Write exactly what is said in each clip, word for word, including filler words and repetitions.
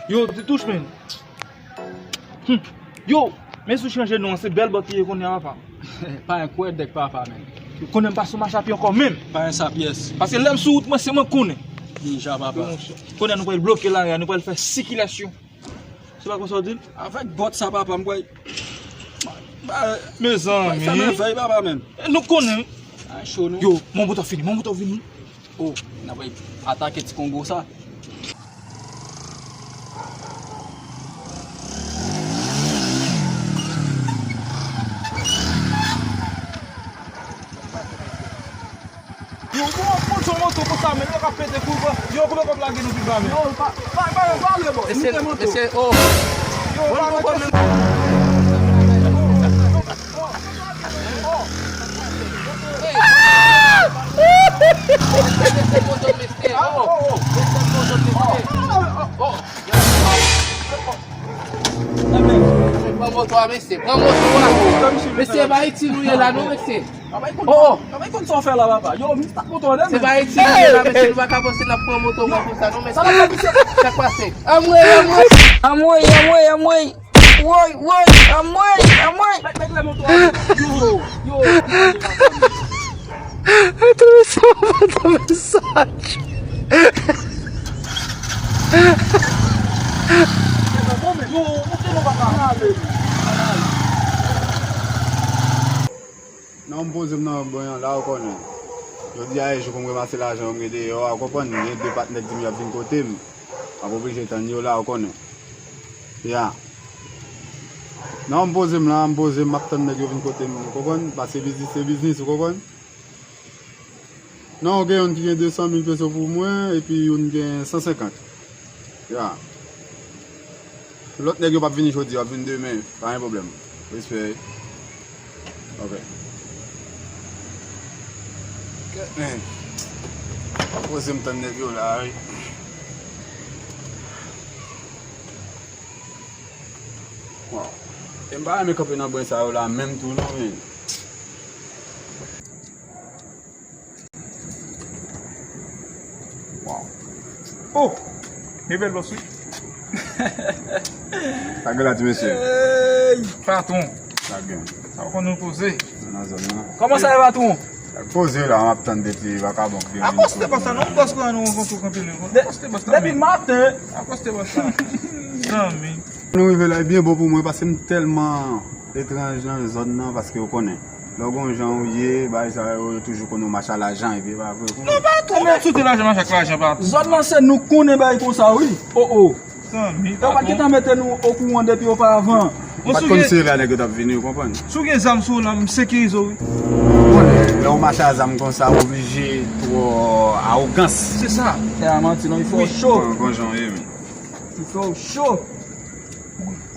Yo, Titouch, men. Hmm. Yo, men si w chanje non an, se bèl bòt li ye kounye a, papa. Pa yon kwè dèk papa, men. Yo konnen m pa sou mach a pye ankò menm. Pa yon sa pyès. Paske lè m sou wout mwen, se mwen k konnen. Deja, papa. Kounye a nou pral bloke lari a, nou pral fè sikilasyon. Se pa konsa w di l? Avèk bòt sa, papa, m kwè. Mezanmi. Fè mèvèy, papa, menm. Nou konnen. A, cho, non? Yo, mon bouton fini, mon bouton fini. Oh, n ap atake ti Kongo sa. Yo, bon, bon, son moto konsa, men yo ka pete kou, bò. Yo, koupe kòb lage nou pi ba, men. Yo, pa, pa, pa, pa ale, bò. Mesye, mesye, oh. Yo, pa ale. Pran moto a, mesye. Pran moto a. Mesye, pa itil ou ye la, non, mesye. Oh, oh. Papa, konn sa w fè la, papa. Yo, mi stak moto a, men. Se pa itil ou ye la, mesye. Nou pa ka panse n ap pran moto mwen konsa, non, mesye. Sa k pase? Anmwey, anmwey. Anmwey, anmwey, anmwey. Woy, woy, anmwey, anmwey. Yo, yo. Tou sa, mwen ta mesaj. Yo, monte non, papa. Non, m poze m nan bwen an la, ou konnen. Jodi a, e jou pou m ranmase lajan yo m gen deyò a, ou konprann? Gen de patnè k di m y ap vin kote m. M ap oblije tann yo la, ou konnen. Ya. Non, m poze m la, m poze m, m ap tann nèg yo vin kote m, ou konprann? Paske biznis se biznis, ou konprann? Non, gen youn ki gen de san mil peso pou mwen, epi youn gen san senkant. Ya. Lòt nèg yo p ap vini jodi, yo ap vin demen. Pa gen pwoblèm. Respè. Ok. Kèt, men. Poze m tann nèg yo la, wi. Wow. E m pa renmen kanpe nan bwen sa yo la menm tou non, men. Wow. Oh! Men bèl bòs, wi. Sa gen la, ti mesye? Ey, patwon. Sa gen. Sa w konn nou poze. Nan zòn nan. Kòman sa ye, patwon? Poze la, m ap tann de ti vakabon ki vin. Akoste bòs la, non, bòs la, nou rankontre kanpe nou. Akoste bòs la. Depi maten. Akoste bòs la. Zanmi. Nou rive la, e byen bon pou mwen, paske m tèlman etranj nan zòn nan, paske ou konnen. Lè w gon jan ou ye, bagay sa yo, yo toujou konn ou mache a lajan, epi e pa vre. Non, patwon, men sou te lajan, mache ak lajan, patwon. Zòn nan se nou konnen bagay konsa, wi. Oh, oh. Zanmi, patwon. Yo pa t gentan mete nou okouran depi opavan. Ou pa t konn se la nèg yo t ap vini, ou konprann? Si w gen zam sou ou la, m sekirize w, wi. Ou konnen, lè w mache a zam konsa, ou oblije twò awogans. Se sa. E a manti, non, il fò cho. Gon, gon jan w ye, men. Il fò cho.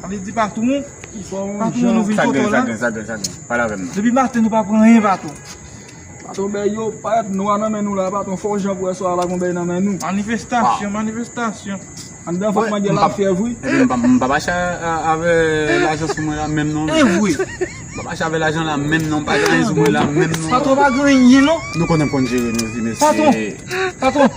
Sa vle di patwon, patwon nou vin kote w la. Sa gen, sa gen, sa gen. Pale avè m non. Depi maten nou pa pran anyen, patwon. Patwon, bèy yo parèt nwa nan men nou la, patwon, fò jan pou wè swa la gon bèy nan men nou. Manifestasyon, manifestasyon. Anndan fòk mande lafyèv, wi. Ebyen, m pa, m pa mache a, avè lajan sou mwen la menm non. E vre. M pa mache avè lajan la menm non, m pa gen anyen sou mwen la menm non. Patwon pa gen anyen non. Nou konnen m konn jere nou wi, mesye. Patwon, patwon.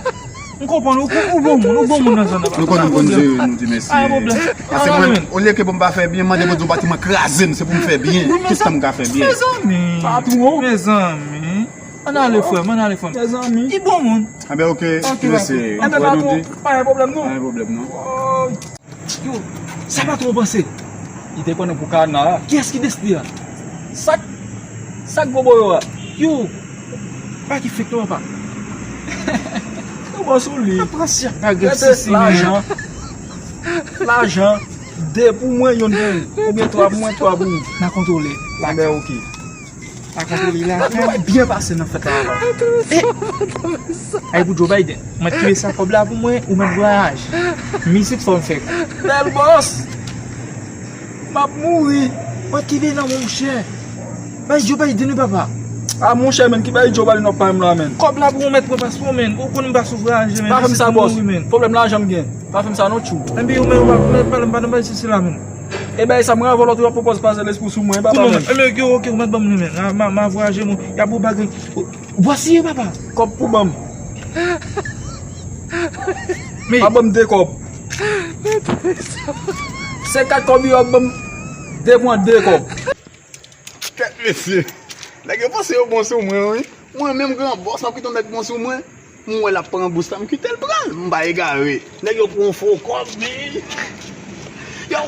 M konprann ou, ou bon moun, ou bon moun nan zòn nan. Nou konnen m konn jere nou, ti mesye. Pa gen pwoblèm. Paske mwen, olye ke pou m pa fè byen, m mande Bondye yon batiman kraze m, se pou m fè byen. Tout tan m ka fè byen. Mezanmi. Patwon. Mezanmi. Ann ale, frè m, ann ale, frè m. Mezanmi. Li bon moun. Enben, oke, ti mesye. Enben, patwon, pa gen pwoblèm, non. Pa gen pwoblèm, non. Yo, sa patwon panse? Li te konnen pou kana a. Kiyès ki deside a? Sak, sak gwo boyo a. Yo, pa ki fek non, papa. Yo bon sou li. Pran si ak bagay sisi, men. Lajan. Lajan. De pou mwen, youn pou ou. Oubyen twa pou mwen, twa pou ou. N a kontwole. Enben, oke. Pa kontwole la. Mwen byen pase nan fèt la avan. Ay pou Joe Biden. Mwen kite sa kòb la pou mwen, ou mèt vwayaje. Mizik fò m fè. Bèl bòs. M ap mouri. Mwen kite nan monchè. Bay Joe Biden wi papa. A monchè, men ki bay Joe Biden w ap pale m la, men? Kòb la pou ou mèt pran paspò, men. Ou konn m pa sou vwayaje, men. Pa fè m sa, bòs. Pwoblèm lajan m gen. Pa fè m sa non, tchou. Enben ou menm ou pa pale m pa nan bay sisi la, men. E bay sa mwen avè w lòt ou ap pwopòz pase lespri sou mwen, papa, men. Enben yo, oke, ou mèt ban m li, men. Ma, ma, ma vwayaje, mwen. Y ap bon bagay. Ou, ou pa siye, papa. Kòb pou ban m. Men. Pa ban m de kòb. Se kat kòb yo ap ban m, de pran de kòb. Kèt mesye. Nèg yo panse yo bon sou mwen, wi. Mwen menm gran bòs, m ap kite yon nèg bon sou mwen. M wè l ap pran bous la, m kite l pran l. M pa egare. Nèg yo pran yon fo kòb, men. Yo,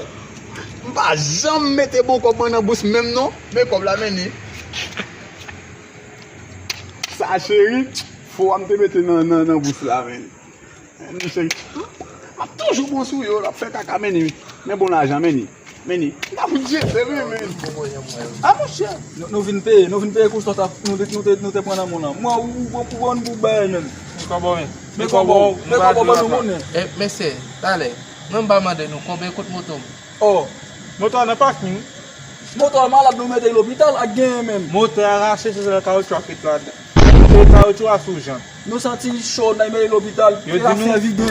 m pa janm mete bon kòb mwen nan bous menm non. Men kòb la, men ni. Sa cheri, fo a m te mete nan, nan, nan bous la, men. Men cheri, m ap toujou bon sou yo, l ap fè kaka, men ni. Men bon lajan, men ni. Men ni. M ta fout jete, wi, men. A, monchè. Nou, nou vin peye, nou vin peye kou sòt nou, nou, te- nou, te- nou te pran nan moun nan. Mwen, ou, ou, ou, ou, ou bay menm. Men kòbò, men. Men kòbò, men kòbò ban nou konnen. E, mesye, talè, mwen m pa mande nou konbyen kout moto m. Oh, moto a nan pakin. Moto a malad, nou mete l lopital ak genyen menm. Moto a rache, se sèl kawotchou a ki t ladan. Se kawotchou a sou jan. Nou santi cho, n al mete l lopital. Yo di nou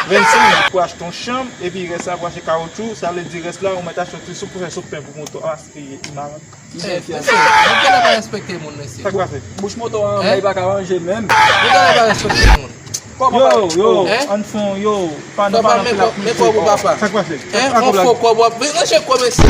vennsenk pou achte yon chanm, epi rès la pou achte kawotchou, sa vle di rès la, ou mèt achte yon ti soup pou fè soup pen pou moto a, paske li malad. Eh, mesye, nou genlè pa respekte moun, mesye. Sa k pase? Bouch moto an, bay pa ka ranje menm. Nou genlè pa respekte moun. Yo, yo, ann fon, yo, pa nou pa nan fè la. Men kòb ou papa. Sa k pase? Hein, on fo kòb w ap vin ranje kò, mesye.